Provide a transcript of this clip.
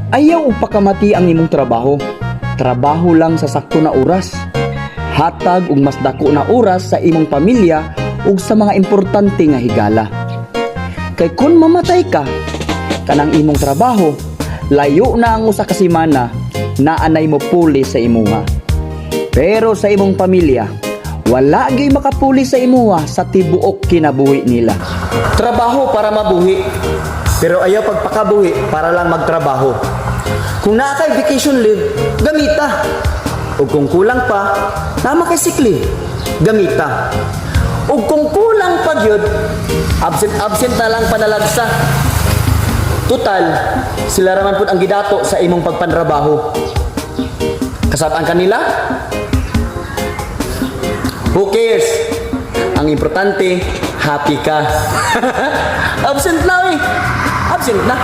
Ayaw og pakamati ang imong trabaho. Trabaho lang sa sakto na oras. Hatag og mas dako na oras sa imong pamilya ug sa mga importante nga higala. Kay kung mamatay ka, kanang imong trabaho, layo na ang usa ka semana, naanay mo puli sa imuha. Pero sa imong pamilya, wala gyud makapuli sa imuha sa tibuok kinabuhi nila. Trabaho para mabuhi. Pero ayaw pagpakabuhi para lang magtrabaho. Kung naa kay vacation leave, gamita. O kung kulang pa, naa man kay sick leave, gamita. O kung kulang pa gyud, absent absent na lang panalagsa. Total, sila raman pud ang gidato sa imong pagpanrabaho. Kasab-an kanila? Who cares? Ang importante, happy ka. Absent na eh. Absent na.